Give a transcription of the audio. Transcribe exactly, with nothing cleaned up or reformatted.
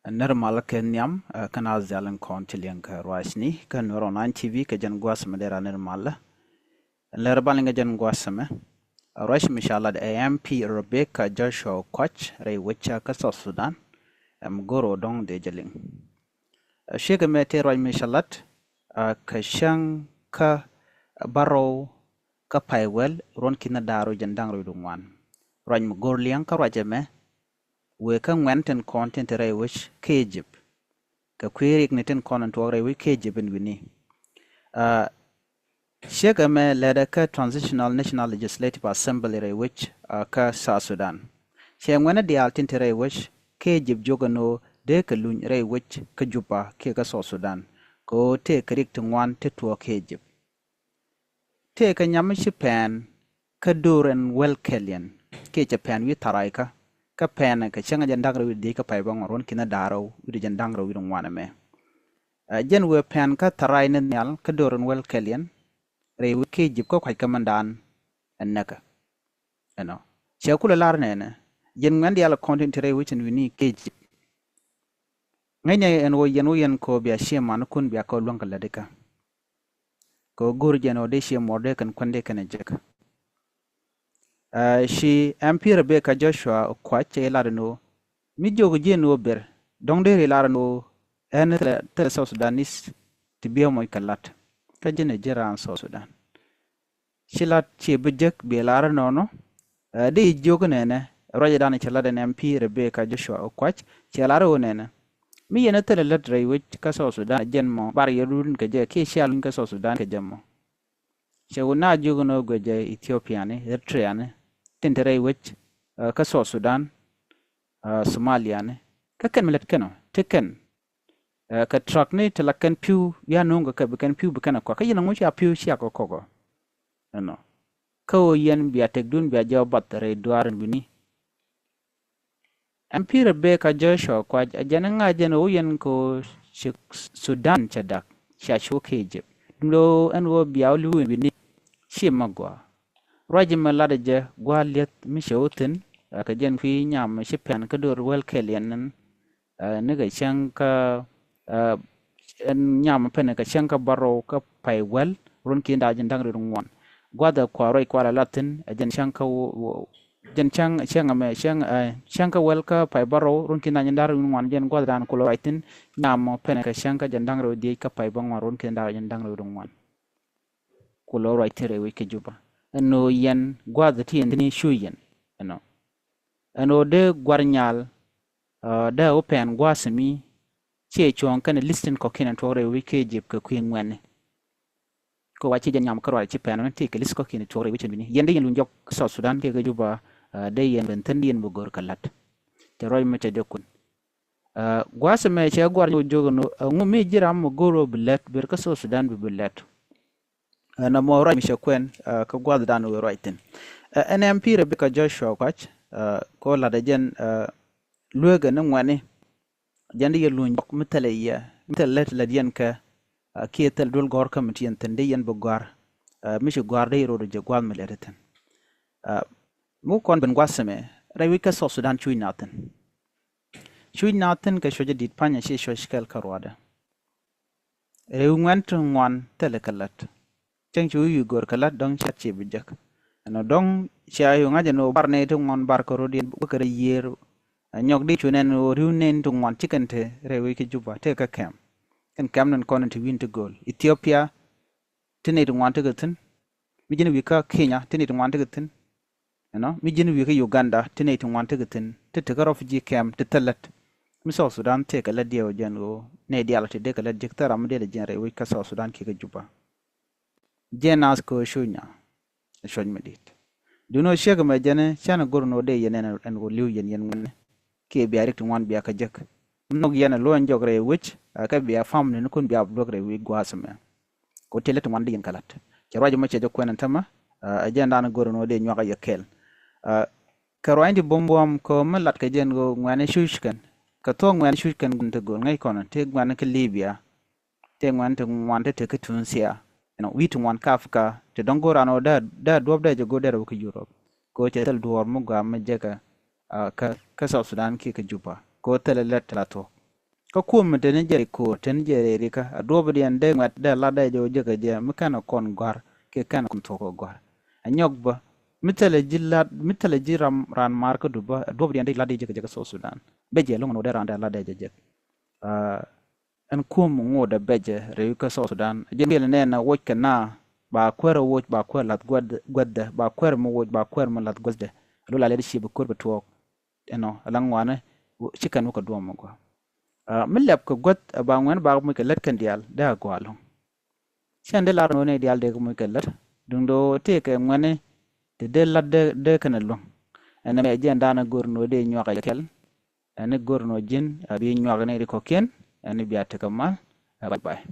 Nir malä kɛ nhiam, ɛ, kä naath diaal in kɔn ti liɛŋ kɛ ruacni kä Nuɛr Online T V kɛ jɛn gua̱a̱th mɛ dee ra nir malä. Lɛr bal in kɛ jɛn gua̱a̱th mɛ. Ɛ, ruac mi ca lat ɛ M P Rebecca Joshua Kuac rɛy wec kä South Sudan. Ɛm go̱r ɔ dɔ̱ŋ dee jɛ liŋ. Ɛ, ciek ɛmɛ tëë ruac mi ca lat, ɛ, kɛ cäŋ kä bärɔw kä pay wäl ruɔ̱n ki̱n da̱a̱r wi̱c jɛn da̱ŋ rɛw wi̱cdɛ ŋuan. Ruac mi go̱r liɛŋ kä ruac ɛmɛ wëë kä ŋuɛ̈n tin kɔn tin te rɛy wec kä Egypt. Kɛ kui̱ riɛkni tin kɔn in tuɔɔk rɛy wec kä Egypt in wi̱ni. Ɛ, ciek ɛmɛ lätdɛ kä Transitional National Legislative Assembly rɛy wec, ɛ, kä South Sudan. Ciɛ ŋuɛ̈ni diaal tin te rɛy wec kä Egypt jiök ɛn ɣöö dee kɛ luny rɛy wec kä Juba kiɛ kä South Sudan. Kɛ ɣöö tëë kɛ riɛk ti ŋuan ti tuɔɔk kä Egypt. Tëë kɛ nyam mi ci pɛn kä do̱r ɛn wäl kɛl yɛn kiɛ cɛ pɛn wi̱i̱ tharay kä, kä pɛn kɛ cäŋ jɛn da̱ŋ rɛw wi̱cdɛ dhieec kä pay bäŋuan ruɔ̱n ki̱n da̱a̱r rɛw wi̱cdɛ jɛn da̱ŋ rɛw wi̱cdɛ ŋuan ɛmɛ. Ɛ, jɛn wëë pɛn kä tharay ni nhial kä do̱r ɛn wäl kɛl yɛn rɛy wec kä Egypt kä kuac kä mɛndan ɛn näkä. Ɛnɔ. Cɛ kulɛ lar nɛnɛ. Jɛn ŋuɛ̈n diaal kɔn tin te rɛy wec in wi̱ni kä Egypt. Ŋäcnɛ ɛn ɣöö yɛn wä yɛn kɔ bia ciɛ manikun bia kɔ luäŋ kɛ lätdikä. Kɛ ɣöö go̱r jɛn ɣöö dee ciɛ muɔr dee kɛn kuän dee kɛn ɛ jek. Ɛ, ci M P Rebecca Joshua Kuac cɛ lat ɛn ɣöö mi jiök ji̱ ɛn ɣöö ber dɔ̱ŋ dee ri lar ɛn ɣöö ɛn thilɛ, thilɛ South Sudanese ti biɛ moc kɛ lat. Kä ji̱n ɛ ji̱ raan South Sudan. Ci lat ciɛ bi jek biɛ lar ɛnɔnɔ. Ɛ, di jiök nɛnɛ ruacdan cɛ lat ɛn M P Rebecca Joshua Kuac cɛ lar ɣöö nɛnɛ mi yɛn ɛ thilɛ lät rɛy wec kä South Sudan jɛn mɔ bar yɛ run kɛ jɛ kiɛ cia luny kä South Sudan kɛ jɛ mɔ. Cɛ wun na jiök ni guecɛ Ethiopiani, Eritreani, tin te rɛy wec, ɛ, kä South Sudan, ɛ, Somaliani. Kä kɛn mi lät kɛn ɔ, ti kɛn. Ɛ, kɛ truck ni ti la kɛn pi̱w, ya no̱o̱ŋ kɛ kɛ bi kɛn pi̱w bi kɛn ɛ kɔk. Kä yɛn ɛŋu cia pi̱w cia kɛ kɔk ɔ. Ɛnɔ. Kä ɣöö yɛn bia tëkdun bia jɛ ɔ bath rɛy duaar in wi̱ni. M P Rebecca Joshua Kuac ɛ jɛn ŋa̱c jɛn ɣöö yɛn kɛ ɣöö ci Sudan cɛ dak cia cu kä Egypt. Duundɛ ɣöö ɛn ɣöö bia wä li̱w in wi̱ni ci mɛ gɔaa. Ruac mɛ latdɛ jɛ gua̱a̱r li̱eth mi cɛ wä thi̱n, ɛ, kɛ jɛn kui̱ nyam ci pɛn kä do̱r wäl kɛl yɛn ɛn, ɛ, ni kɛ cäŋ kä, ɛ, ɛn nyam pɛn kɛ cäŋ kä bärɔw kä pay wäl ruɔ̱n ki̱n da̱ŋ jiɛn da̱ŋ rɛw ŋuan. Gua̱a̱th ɛ kua ruac kua la lat thi̱n ɛ jɛn cäŋ kä wä, wä, jɛn cäŋ, cäŋ ɛmɛ, cäŋ, ɛ, cäŋ kä wäl kä pay bärɔw ruɔ̱n ki̱n da̱ŋ jiɛn da̱ŋ rɛw ŋuan jɛn gua̱a̱th dan kulɛ ruac thi̱n nyam pɛn kɛ cäŋ kä jiɛn da̱ŋ rɛw dhieec kä pay bäŋuan ruɔ̱n ki̱n da̱ŋ jiɛn da̱ŋ rɛw ŋuan. Kulɛ ruac thi̱n rɛy wec kä Juba. Ɛn ɣöö yɛn gua̱a̱th ti yɛn thi̱n i̱ cu yɛn. Ɛnɔ. Ɛn ɣöö dee gua̱r nyal, ɛ, dee wä pɛn gua̱a̱th mi ciɛ cuɔ̱ɔ̱ŋ kɛnɛ list tin kɔ̱kiɛn tuɔɔk rɛy wec kä Egypt kɛ kui̱ ŋuɛ̈ni. Kɛ wa ci jɛn nyam kä ruac ci pɛn wä ti kɛ list kɔ̱kiɛn tuɔɔk rɛy wec in wi̱ni. Yɛn dee yɛn luny jɔk South Sudan kiɛ kä Juba, ɛ, dee yɛn ben thi̱n yɛn bi go̱r kɛ la̱t. Cɛ ruac mi cɛ jɛ kun. Ɛ, gua̱a̱th ɛmɛ cɛ gua̱r nyɔk jiök ɛn ɣöö, ɛ, ɛŋu mi ji̱ ram mi go̱o̱r ɣöö bi lät, ber kä South Sudan bi bi lät. Ɛ, nɔmɔ ruac mi cɛ kuɛn, ɛ, kä gua̱a̱thdan wëë ruac thi̱n. Ɛ, ɛn M P Rebecca Joshua Kuac, ɛ, kɛ ɣöö la̱tdɛ jɛn, ɛ, lueekɛ ni ŋuɛ̈ni. Jɛn di yɛ luny bɔk mi thilɛ yɛ, mi thilɛ lät lät yɛn kɛ, ɛ, kiɛ thil duel gɔ̱r kä mi ti yɛn thi̱n di yɛn bi gɔ̱a̱r. Ɛ, mi ci gɔ̱a̱r di yɛ rot jɛ gua̱a̱th mi lät thi̱n. Ɛ, mi kɔn ben gua̱a̱th ɛmɛ, rɛy wec kä South Sudan cuc na thi̱n. Cuc na thi̱n kɛ cuɔ̱c di̱t pa̱nyɛ ci cuɔ̱c kɛl kä ruaadɛ. Rɛy wi̱i̱ ŋuɛ̈n ti ŋuan thilɛ kɛ lät. Cäŋ ci wi̱i̱ wi̱i̱ go̱r kɛ lät dɔ̱ŋ cia ci bi jek. Ɛnɔ dɔ̱ŋ cia yo̱ ŋa̱c ɛn ɣöö bar nɛy ti ŋuan bar kɛ rot yɛn wä kɛ rɛy yiër. Ɛ nyɔk di cu nɛn ɣöö ri̱w nɛn ti ŋuan ci kɛn te rɛy wec kä Juba tëë kä kɛm. Kɛn kɛm nɛn kɔn ti wi̱i̱n ti gööl. Ethiopia ti nɛy ti ŋuan tekɛ thi̱n. Mi ji̱n wi̱i̱ kä Kenya ti nɛy ti ŋuan tekɛ thi̱n. Ɛnɔ mi ji̱n wi̱i̱ kä Uganda ti nɛy ti ŋuan tekɛ thi̱n ti tekä refugee camp ti thil lät. Mi South Sudan tëëkɛ lät diɛw jɛn ɣöö nɛy diaal ti dee kɛ lät jek thil ram mi dee lɛ jiɛn rɛy wec kä South Sudan kiɛ kä Juba. Jɛn naath kɛ ɣöö cuc nya ɛ cuɔ̱c mi di̱i̱t. Duundɛ ɣöö ciek ɛmɛ jɛn canɛ go̱r ɛn ɣöö dee yɛn ɛn ɛn ɣöö li̱w yɛn yɛn ŋuɛ̈ni. Kiɛ bia rik ti ŋuan bia kä jek. Mi nhɔk yɛn ɛ luɔ̱ny jɔk rɛy wec, ɛ kɛ bia family ni kun bia bi luäk rɛy wec gua̱a̱th ɛmɛ. Kɛ ɣöö tëë lät ti ŋuan di yɛn kɛ la̱t. Cɛ ruac ɛmɔ cɛ jɛ kuɛn ɛn tämɛ, ɛ jɛn dan go̱r ɛn ɣöö dee nyuak a yɛ kɛɛl. Ɛ, kɛ ruac ti buɔ̱m buɔ̱m kɛ ɣöö mi lat kɛ jɛn ɣöö ŋuɛ̈ni cuc kɛn. Kɛ thuɔ̱k ŋuɛ̈ni cuc kɛn gua̱n ti gööl ŋäc kɔn, tëë ŋuɛ̈ni kä Libya. Tëë ŋuɛ̈ni ti ŋuan ti te kä Tunisia. Ɛnɔ wi̱i̱ ti ŋuan kä Africa. Ti dɔ̱ŋ go̱r an ɣöö dee, dee duɔ̱ɔ̱p dee jɛ go̱r dee rɛw kä Europe. Kɛ ɣöö cɛ thil duɔ̱ɔ̱r mi gɔaa mi jekɛ, ɛ, kä, kä South Sudan kiɛ kä Juba. Kɛ ɣöö thilɛ lät ti la thuɔ̱k. Kä kuɔm mi teni jɛ ri ko̱o̱r, teni jɛ ri rikä, a duɔpidiɛn dee ŋuɛt dee lat dee jɛ wä jek kɛ jɛ, mi kɛn a kɔn gɔ̱a̱r kiɛ kɛn a kɔn thuɔ̱k kɛ gɔ̱a̱r. A nyɔk bä, mi thilɛ ji̱ lat, mi thilɛ ji̱ ram, raan maar kä dup bä, a duɔpidiɛn dee lat dee jek kɛ jɛ kä South Sudan. Bɛ jɛ lo̱ŋ ni wä dee raan dee lat dee jɛ jek. Ɛn kuɔm ŋot a bɛcɛ rɛy kä South Sudan. Jɛ mi nɛn a woc kɛ na, ba kuɛr a woc, ba kuɛr lath guäth, guäthdɛ, ba kuɛr mi woc, ba kuɛr mi lath guäthdɛ. Lo la lɛ di ci bi kuɛr bi tuɔɔk. Ɛnɔ, a la ŋuanɛ, ci kɛn wä kɛ duɔm mi gua. A, mi lɛp kɛ guäth, a ba ŋuɛn ba muc kɛ lät kɛn diaal, dee a gɔaa lo̱ŋ. Cɛn dee lar nɔ ni diaal dee kɛ muc kɛ lät. Duŋ doo tëë kɛ ŋuɛni, ti dee lat dee, dee kɛn a lo̱ŋ. Ɛn mɛ jɛn daanɛ go̱r nɔ dee nyuak a kɛl. Ɛn ni go̱r nɔ ji̱n, a bi nyuak ni ri kɔkiɛn, ɛn ni bia tekɛ mal, a bye bye.